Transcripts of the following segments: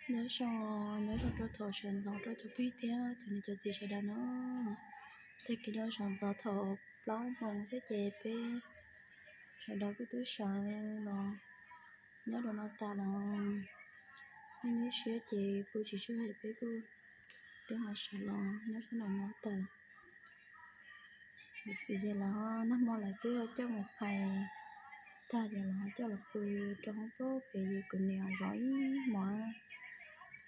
Nyob zoo, nyob zoo rau thaum sawv ntxov rau cov phooj ywg thiab cov niam cov txiv sawv daws na. Tag kis no sawv ntxov thaum plaub moos xwb ces peb sawv daws kuj twb sawv los nyob rau no tas los, ib nyuaj siab ces pw tsis tsaug zog peb kuj twb ho sawv los nyob sab nraum no tas lawm. Kuv txiv ces lawv nag hmo lawv twb coj mus phais tag ces lawv ho coj los pw rau hoob pem ces kuv niam zov ib hmos.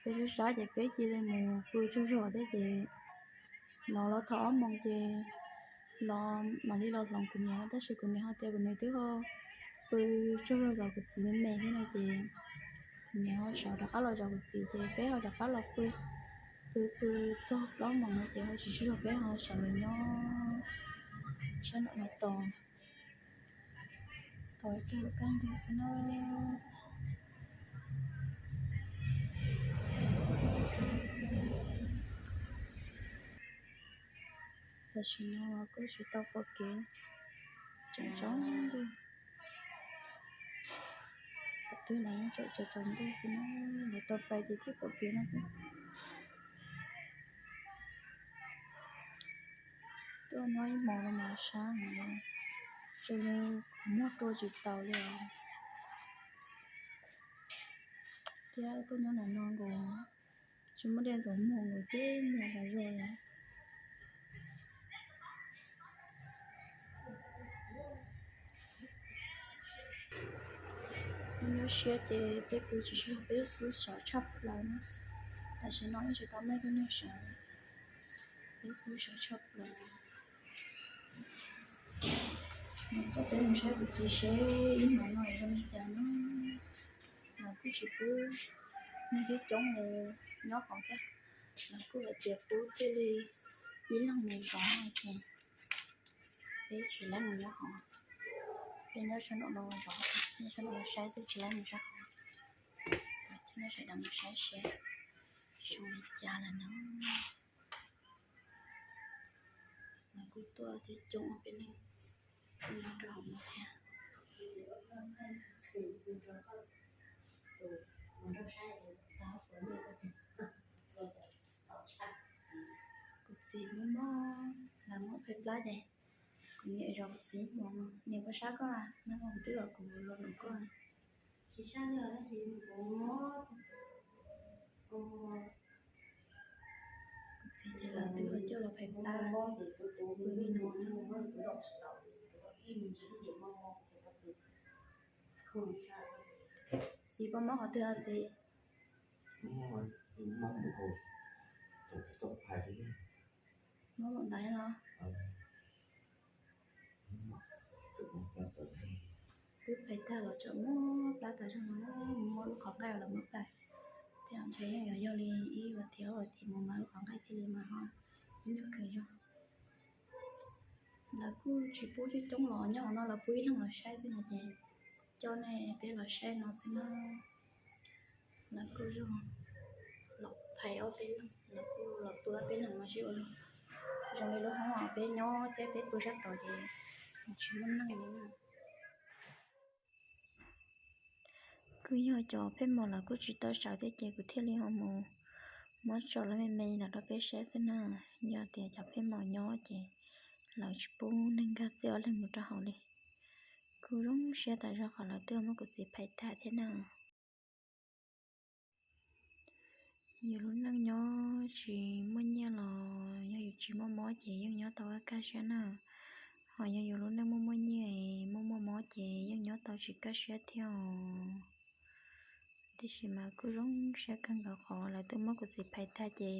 Peb sab sab ces peb cia li mus pw tsaug zog thiab ces los los thaum ob moos ces los mam li los hloov kuv niam no, tab sis kuv niam ho tias kuv niam twb ho pw tsaug zog zov kuv txiv me me thiab no ces kuv niam ho sawv rov qab los zov kuv txiv ces peb ho rov qab los pw. Pw pw txog plaub moos no ces ho tsis tsaug zog peb ho sawv los nyob sab nraum no tos, tos ib pliag kaj ntug xwb na. Tam sim no kuj tsis tau pom kev, tsaus tsaus ntuj. Qhov twg los yeej tsaus tsaus ntuj xwb na, lawv tau pais ces thiaj pom kev no xwb. Tuaj nyob ib hmos no mas sab heev, zoo li muag rua tsis taus li os. Thiab tuaj nyob nram no nkaus tsis muaj dej ntxuav muag, nkaus ceb muag tas zog li. Nyuaj siab ces peb pw tsis tsaug zog, peb xub sawv tshaj plaws na. Tam sim no yeej tsis tau muaj ib tug neeg sawv, peb xub sawv tshaj plaws. Tuaj peb mus saib kuv txiv seb ib hmos no zoo li cas no. Lawv kuj tsis pub neeg coob coob mus nyob hauv thiab, lawv kuj hais tias pub thiaj li ib leeg mus zov no ces peb tsis laib mus nyob hauv. Peb nyob sab nraum no zov, nyob sab nraum no saib xwb, tsis laib mus sab hauv. Coj nej sawv daws mus saib seb zoo li cas lawm no. Lawv kuj tuaj coob coob peb neeg nyob rau hauv no thiab. Kuv txiv mob mob, lawv muab pem plab ces kuv niam zov kuv txiv ib hmos no. Niam puas sab koj? Nag hmo kuv twb kom kuv los hloov koj. Kuv txiv ces lawv twb coj los pem plab pw li no na. Txiv, koj mob qhov twg txiv? Mob npaum ntawd los? Twb phais tag los tseem mob plab tas zog no, mob lub qhov nqaij los mob plab. Thiab ntshe yeej yuav yog li ib vas thiv ob vas thiv mus mas lub qhov nqaij thiaj li mas ho ib nyuag kawg zog. Lawv kuj tsis pub coob coob los nyob hauv no, lawv pub ib leeg los saib xwb no ces coj nej peb los saib no xwb na. Lawv kuj yog los phais ob peb leeg, lawv kuj los pw ob peb leeg mas sib ua zoo li lub hoob peb nyob thiab peb pw sab tod ces tsis muaj neeg li na. Kuj yog cov pheej maum lawv kuj tsis tau sawv thiab ces kuv thiaj li ho mus muab tso lawv me me ntawm rau peb saib xwb na. Yog tias cov pheej maum nyob ces lawv tsis pub neeg nkag txij ob leeg mus rau hauv li. Kuj zoo siab tas zog qhov lawv twb muab kuv txiv phais tag thiab na. Yus lub neej nyob tsis muaj nyiaj los yog yus tsis muaj mob ces yeej nyob tau kaj siab na. Ho yog yus lub neej muaj muaj nyiaj, muaj muaj mob ces yeej nyob tau tsis kaj siab thiab os. Tiam sis mas kuj zoo siab kawg nkaus qhov lawv twb muab kuv txiv phais tag ces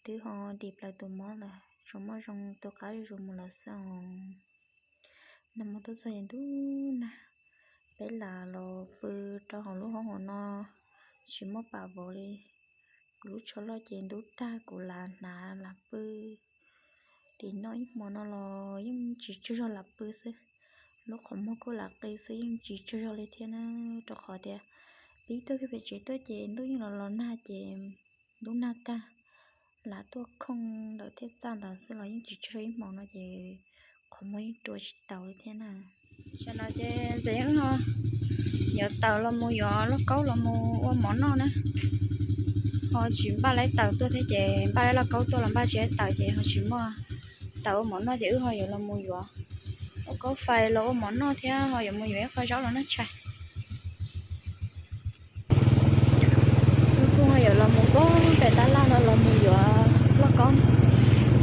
twb ho dim plaws tus mob lawm, tsuas muaj zoo tus qab zuj zus mus lawm xwb os. Nag hmo tuaj txog ces ntub nag, peb lam los pw rau hauv lub hoob hauv no tsis muaj pam vov li. Kuv lub tsho loj ces ntub tag kuv lam hnav lam pw. Tim no ib hmo no los yeej tsis tsaug zog lam pw xwb, lub qhov muag kuj lam qi xwb yeej tsis tsaug zog li thiab na. Rau qhov tias pib tuaj kiag pem tsev tuaj ces ntuj yeej los los nag ces ntub nag tag, lam tuaj khooj ntawm thiaj txaj ntawd xwb los yeej tsis tsaug zog ib hmo no ces qhov muag yeej rua tsis taus li thiab na. Tam no ces ntxawm yeej ho yuav tawm los mus yuav lauj kaub los mus ua mov noj na. Ho tsis npaj laib taws tuaj thiab ces npaj laib lauj kaub tuaj los npaj tsis laib taws ces ho tsis muaj taws ua mov noj ces wb ho yuav los mus yuav lauj kaub fais los ua mov noj thiab ho yuav mus yuav ib qho zaub los noj tshais. Wb kuj ho yuav los mus pem tab laj no los mus yuav lauj kaub.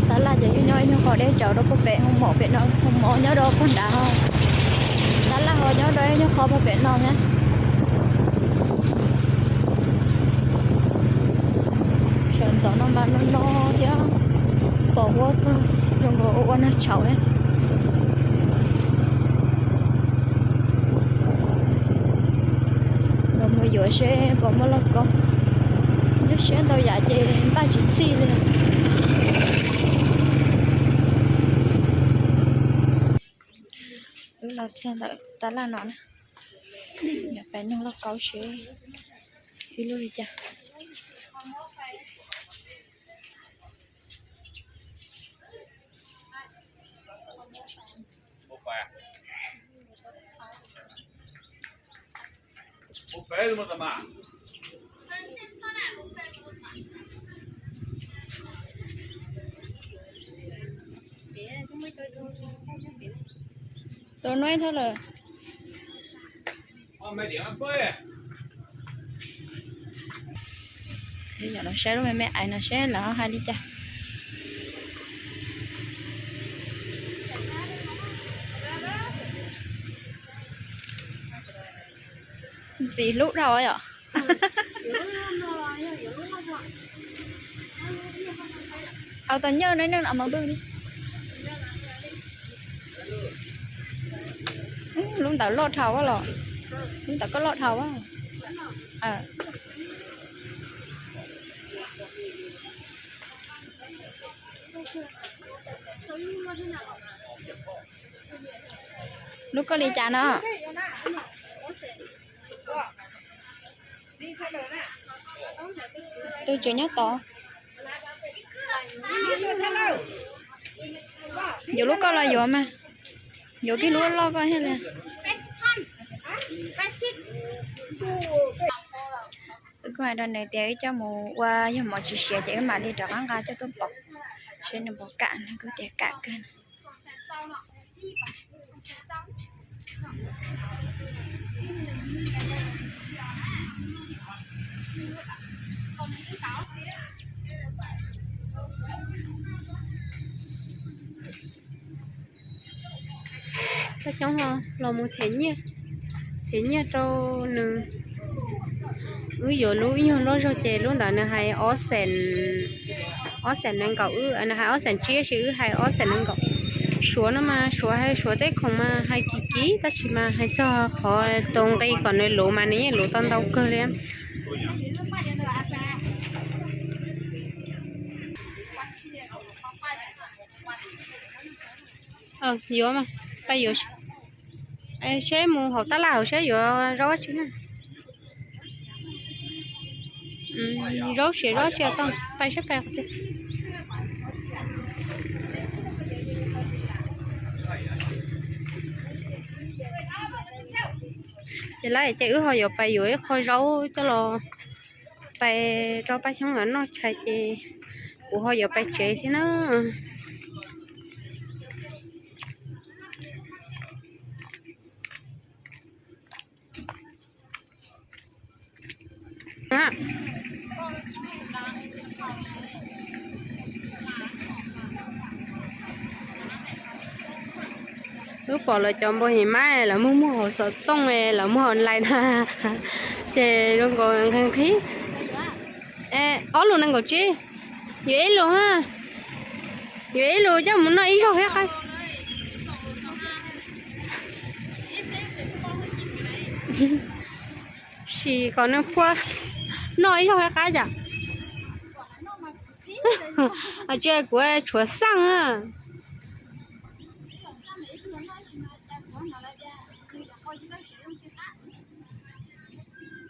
Tab laj ces yeej nyob ib nyuag qho deb tsawv rau puag pem, hoo mom pem no, hoo mom nyob rau puag nrad, tab laj ho nyob rau ib nyuag qho puag pem no thiab. Sawv ntxov no mas no no thiab pom huab kawg, zoo nkaus ua ua nag tshauv thiab. Los mus yuav seb puas muaj lauj kaub, nyob siab ntau yam ces npaj tsis txhij li. Wb los txog ntawm tab laj no na, yuav pais nug lauj kaub seb ib lub li cas. Tus nuav thawj lawm. Yog los saib lub me me ais no seb lawv hais li cas. Ntxim hlub dhau yom. Au, tau nyaj no, nyaj no mas npwj li. Lub ntawd loj dhau los, lub ntawd koj loj dhau. Lub koj li cas no? Tus tswv nyob tod. Yuav lub koj los yuav mas, yuav kiag lub loj koj thiaj li. Wb kuj hais rau nws tias wb coj mus ua yog mov tsis siav ces wb mam li rov qab nqa coj tuaj pov, seb nws puas kam, nws kuj tias kam kawg. Paj Xyoob los mus them nyiaj, them nyiaj rau nws. Wb yuav lub ib nyuag loj zog ces lub ntawd nws hais ob xees, ob xees nees nkaum, wb nws hais ob xees tsib tab sis wb hais ob xees nees nkaum. Suav no mas Suav hais, Suav tej khoom mas hais kim kim tab sis mas hais txog qhov tus nqi kom nws luv mas nws yeej luv tau ntau kawg li. Yuav mas, pab yuav seb mus hauv tab laj hauv seb yuav zaub dab tsi na. Zaub siav zaub tsi tau, pab seb pab qhov twg. Ces lawv ces wb ho yuav pais yuav ib qho zaub coj los pais rau Paj Xyoob lawv noj tshais ces kuv ho yuav pais tsev thiab na. Wb pom lawv cov npua him mab lawv muag muag hauv xov tooj, lawv muag online na, ces zoo nkaus nqhis nqhis. Ob lus nees nkaum tsib, yuav ib lus ha, yuav ib lus coj mus noj ib zaug thiab qab. Sim kom nws puas noj ib zaug thiab qab cas. Tsis, kuv tshuav xaj na.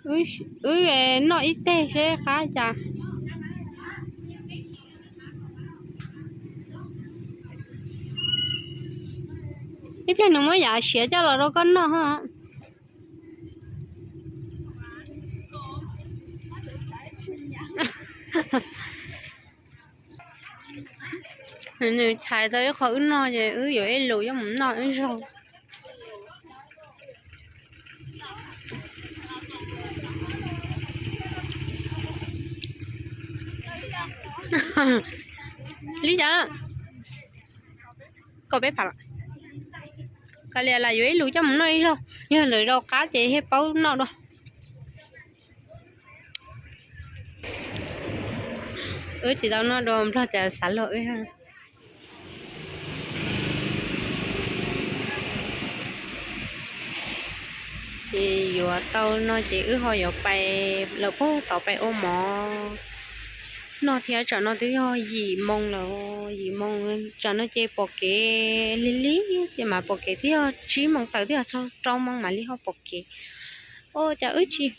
Wb noj ib teg seb qab cas. Ib pliag nws muab yam siav coj los rau koj noj ho. Nws txhais tau ib qho wb noj ces wb yuav ib lus coj mus noj ib zaug. Li cas? Kaum peb phav. Kav liam, lam yuav ib lus coj mus noj ib zaug, yog lwm zaus qab ces thiaj paub noj dua. Wb tsis tau noj dua nplog cas xav luag wb. Ces yuav tau no ces wb ho yuav pais lawm puag tom pais ua mov noj thiab. Tsam no twb yog yim moo lawm, yim moo. Tsam no ces pom kev lig lig ces mam pom kev, twb yog tsib moo tawm twb yog rau moo mam li ho pom kev. Ua cas wb tsis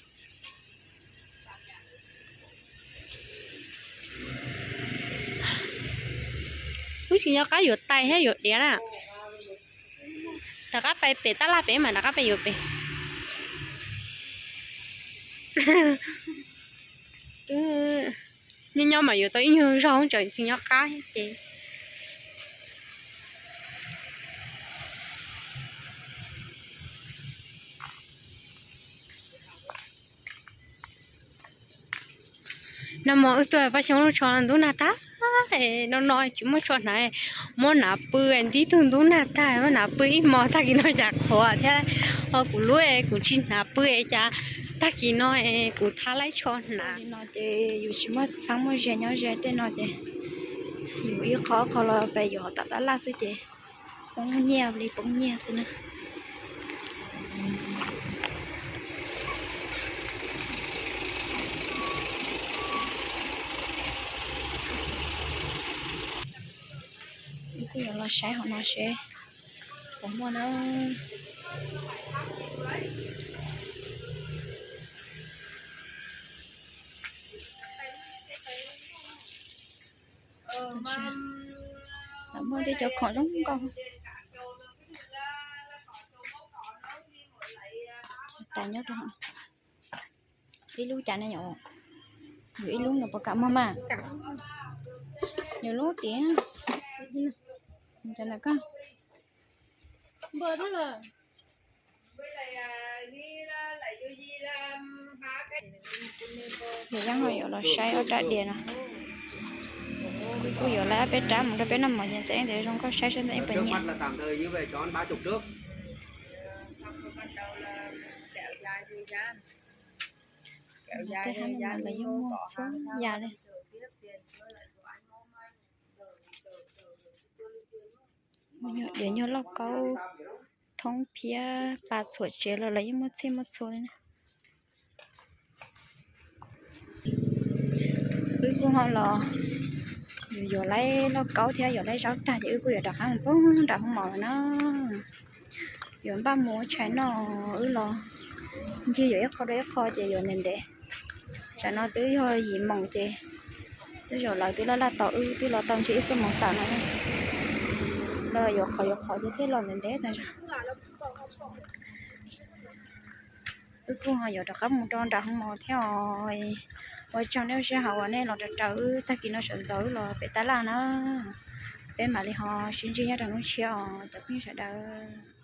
Wb tsis nco qab yuav tais thiab yuav diav na. Rov qab pais pem tab laj pem mas rov qab pais yuav pem. Nyob nyob mas yuav tau ib nyuag zaug, tseem tsis nco qab ces. Nag hmo wb tuaj pab xyoob lub tsho ntub nag tag, no no tsis muaj tsho hnav, muab hnav pw ntib tug ntub nag tag, muab hnav pw ib hmo, tag kis no cas qhuav thiab. Ho kuv lub es kuv tsis hnav pw es cas tag kis no kuv thab laib tsho hnav. Li no ces yus tsis muaj txheeb muaj ze nyob ze tej no ces yus ib qho qho los pes yus hauv tom tab laj xwb ces poob nyiaj li poob nyiaj xwb na. Wb kuj yuav los saib hauv no seb puas muaj na. Lawv muaj tej cov khoom zoo nkauj tas nyob rau hauv. Ib lub cas ne yom? Yus ib lub no puas kam muag mas? Yus lub tiag. Cas ntawm koj? Yus yeej ho yuav los saib ob rab diav no. Kuj yuav lawv ob peb rab mus rau peb noj mov ces ntxeev tes zoo nkauj saib saib ntxeev puas nyiam. Tej hab no mas lawv yeej muaj txhua yam li. Diav nyuag lauj kaub thoob phiab pa txhuam tsev los lawv yeej muaj txhij muaj txhua li na. Wb kuj ho los yuav lawv lauj kaub thiab yuav lawv zaub tag ces wb kuj yuav rov qab mus poob nram hoob mov lawm na. Yuav npaj mus ua tshais noj, wb los ncig yuav ib qho rau ib qho ces yuav ntev ntev. Tsam no twb yog yim moos ces twb zaum lawv twb laj laj tos wb twb los tau ntshe ib xuab moos tawm no. Los yuav qhov yuav qhov ces thiaj los ntev ntev tas zog. Wb kuj ho yuav rov qab mus rau nram hoob mov thiab os. Ua tsaug nej lub sij hawm uas nej los raws wb tag kis no sawv ntxov wb los pem tab laj na. Peb mam li ho sib ntsib nyob rau hnub tshiab os cov phooj ywg sawv daws.